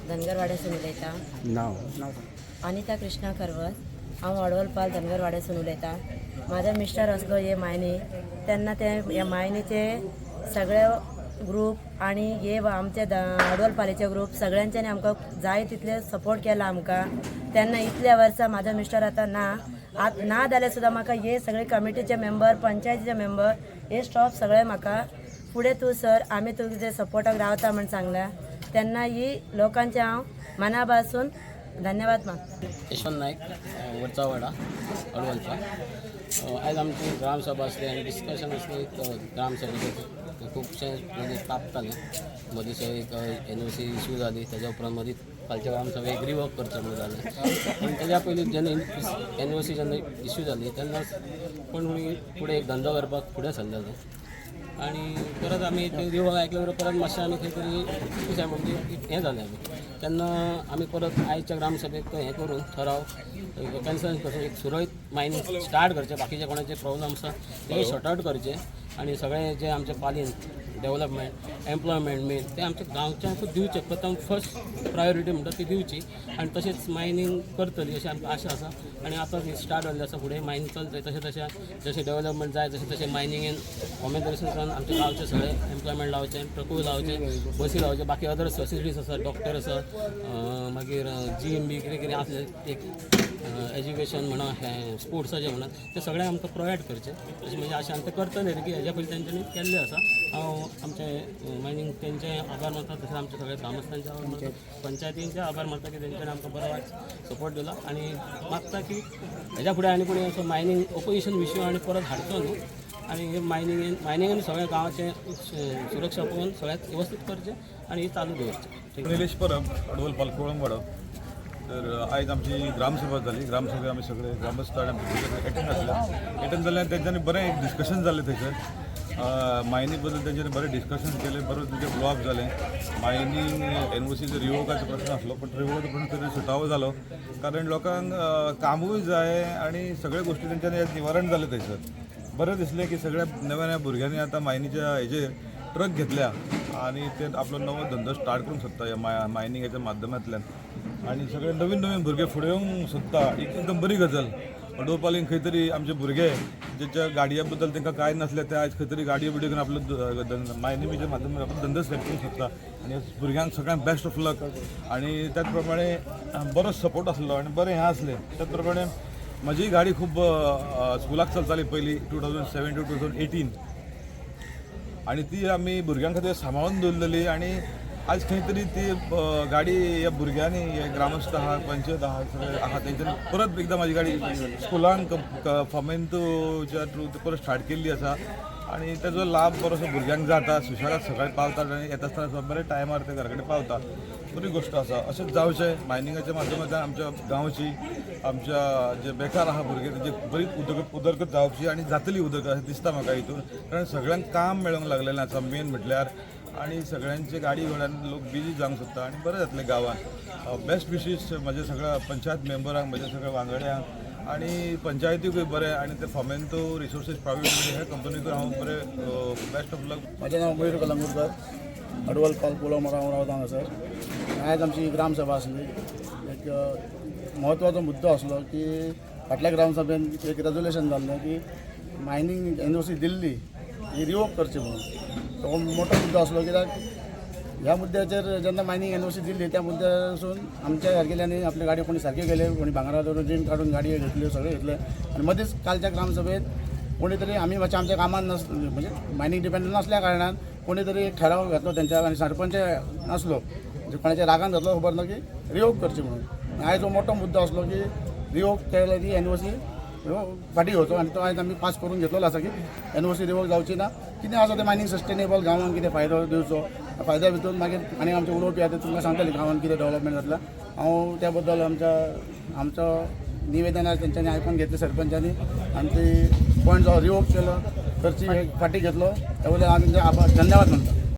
धनगरवाड्यासून उलयतां. नाव? अनिता कृष्णा खरवस. हांव अडवलपाल धनगरवाड्यासून उलयतां. म्हाजो मिस्टर आसलो हे मायनी, तेन्ना ते ह्या मायनीचे सगळे ग्रूप आनी हे आमचे अडवलपालीचे ग्रूप सगळ्यांच्यानी आमकां जाय तितले सपोर्ट केला आमकां. तेन्ना इतल्या वर्सां म्हाजो मिस्टर आतां ना, आतां ना जाल्यार सुद्दां म्हाका हे सगळे कमिटीचे मेंबर, पंचायतीचे मेंबर, हे स्टॉफ सगळे म्हाका फुडें तूं सर, आमी तुजे सपोर्टाक रावता म्हण सांगलां. तेन्ना ही लोकांचे हांव मना पासून धन्यवाद मागता. यशवंत नायक, वरचावाडा, अडवलपा. आयज आमची ग्रामसभा आसली आनी डिस्कशन आसली. एक ग्रामसभेचेर खुबशे मदीं तापतालें. मदीं एक एनओसी इशू जाली. तेज्या उपरांत मदीं कालच्या ग्रामसभेक रिवर्क करचें म्हणून जालें आनी तेज्या पयलीं जेन्ना एनओसी जेन्ना इशू जाली तेन्नाच कोण फुडें एक धंदो करपाक फुडें सरलेलो आनी परत आमी ते रिवर्क आयकल्या बरोबर परत मातशें आमी खंय तरी कितें म्हणजे हें जालें. आमी तेन्ना आमी परत आयच्या ग्रामसभेक तो हें करून ठराव कॅन्सल करून एक सुरळीत मायनींग स्टार्ट करचें. बाकीचे कोणाचे प्रॉब्लम आसा ते सॉर्ट आउट करचे आनी सगळे जे आमचे पालीन डेव्हलपमेंट, एम्प्लॉयमेंट मेन ते आमच्या गांवच्यांकूच दिवचें. प्रथम फर्स्ट प्रायोरिटी म्हणटा ती दिवची आनी तशेंच मायनींग करतली अशी आमकां आशा आसा. आनी आतां ती स्टार्ट जाल्ली आसा, फुडें मायनींग चलतलें. तशें तशें जशें डेव्हलपमेंट जाय तशें तशें मायनिंगेन कॉमेंट्रेशन, आमच्या गांवचे सगळे एम्प्लॉयमेंट लावचें, ट्रकूय लावचे, बसी लावचे, बाकी अदर फॅसिलिटीज आसा, डॉक्टर आसा, मागीर जीम बी कितें कितें आसलें, एक एज्युकेशन म्हणा, हें स्पोर्ट्साचें म्हणा, तें सगळें आमकां प्रोवायड करचें अशें म्हणजे आशा. आनी तें करतलें की हेज्या पयलीं तेंच्यांनी केल्लें आसा. हांव आमचे मायनींग तेंचे आभार मानता, तशेंच आमच्या सगळ्या ग्रामस्थांचे आभार मानता, पंचायतींचे आभार मानता की तेंच्यांनी आमकां बरो सपोर्ट दिला. आनी मागता की हेज्या फुडें आनी कोणी असो मायनींग ओपोजिशन विशय आनी परत हाडचो न्हू आनी हे मायनिंगेन सगळ्या गांवाचें सुरक्षा पळोवन सगळ्यात व्यवस्थीत करचें आनी हे चालू दवरचें. निलेश परब, अडवल कोळंबवाडो. तर आयज आमची ग्रामसभा जाली. ग्रामसभेक आमी सगळे ग्रामस्थ आनी आमचे एटेंड आसले. एटेंड जाल्यार तेंच्यांनी बरें एक डिस्कशन जालें थंयसर. मायनी बद्दल तेंच्यांनी बरें डिस्कशन केलें, बरें तेंचें ब्लॉक जालें. मायनींग एनओसीचो रिवोकाचो प्रश्न आसलो, पण रिवोकाचो प्रश्न तरी सुटावो जालो, कारण लोकांक कामूय जाय आनी सगळे गोश्टी तेंच्यांनी निवारण जालें थंयसर. बरें दिसलें की सगळ्या नव्या नव्या भुरग्यांनी आतां मायनीच्या हेजेर ट्रक घेतल्या आनी ते आपलो नवो धंदो स्टार्ट करूंक सोदता ह्या मायनिंगाच्या माध्यमांतल्यान आनी सगळे नवीन नवीन भुरगे फुडें येवंक सोदता. एक एकदम बरी गजाल. अडोपालीन खंय तरी आमचे भुरगे जेच्या गाडये बद्दल तांकां कांय नासलें, ते आयज खंय तरी गाडयो बिडयो घेवन आपलो मायनिंगच्या माध्यमांतल्यान आपलो धंदो सेट करूंक सोदता. आनी भुरग्यांक सगळ्यांक बेस्ट ऑफ लक. आनी त्याच प्रमाणे बरो सपोर्ट आसलो आनी बरें हें आसलें. त्याच प्रमाणे म्हजी गाडी खूब स्कुलाक चलताली पयलीं, 2007 to 2018, आनी ती आमी भुरग्यां खातीर सांबाळून दवरलेली. आनी आज खंय तरी ती गाडी ह्या भुरग्यांनी, हे ग्रामस्थ आहा, पंचायत आहा, सगळे आहा, तेंच्यांनी परत एकदां म्हाजी गाडी स्कुलांक फॉमेंतूच्या थ्रू परत स्टार्ट केल्ली आसा. आनी तेजो लाभ बरोसो भुरग्यांक जाता. सुशेगाद सकाळी पावतात आनी येता आसतना सुद्दां बरे टायमार ते घरा कडेन पावता. बरी गोश्ट आसा. अशेंच जावचें. मायनिंगाच्या माध्यमांतल्यान आमच्या गांवची, आमच्या जे बेकार आहा भुरगे, तेंची बरी उदरगत उदरगत जावची आनी जातली उदरगत अशें दिसता म्हाका हितून, कारण सगळ्यांक काम मेळोंक लागलेलें आसा मेन म्हटल्यार. आनी सगळ्यांचे गाडी घोड्यान लोक बिजी जावंक सोदता आनी बरें जातलें गांवांत. बेस्ट विशीस म्हज्या सगळ्या पंचायत मेंबरांक, म्हज्या सगळ्या वांगड्यांक आनी पंचायतीकूय बरें आनी ते फॉमेंतो रिसोर्सीस प्रायवेट लिमिटेड ह्या कंपनीकूय हांव बरें बेस्ट ऑफ लक. म्हजें नांव मयूर कलंगूटकर, अडवल पाल कोळंब हांव रावता हांगासर. आयज आमची ग्रामसभा आसली. एक म्हत्वाचो मुद्दो आसलो की फाटल्या ग्रामसभेन एक रेजोल्युशन जाल्लें की मायनींग एनओसी दिल्ली ही रिवोक करची म्हणून. तो मोठो मुद्दो आसलो, कित्याक ह्या मुद्द्याचेर जेन्ना मायनींग एनओसी दिल्ली त्या मुद्द्यासून आमच्या सारकेल्यांनी आपली गाडी कोणी सारकी केली, कोणी भांगरा धरून रीण काडून गाडयो घेतल्यो, सगळें घेतलें. आनी मदींच कालच्या ग्रामसभेत कोणी तरी आमी मातशें आमच्या कामान नस म्हणजे मायनींग डिपेंडंट नासल्या कारणान कोणी तरी एक ठराव घातलो तेंच्या आनी सरपंच नासलो, म्हणजे कोणाच्या रागान घातलो खबर ना, की रिवोक करची म्हणून. आयज हो मोठो मुद्दो आसलो की रिवोक केले की एनओसी फाटीं घेवचो. आनी तो आयज आमी पास करून घेतलेलो आसा की एनओसी रिवोक जावची ना. कितें आसा तें मायनींग सस्टेनेबल गांवांत कितें फायदो दिवचो. फायद्या भितर मागीर आनी आमचे उलोवपी आसा ते तुमकां सांगतले गांवांत कितें डेव्हलपमेंट जातलें. हांव त्या बद्दल आमच्या आमचो निवेदन आसा तेंच्यांनी आयकून घेतलें सरपंचांनी आनी ती पॉयंट जो रिवोक केलो करची फाटीं घेतलो, त्या बद्दल आमी आभार धन्यवाद म्हणटा.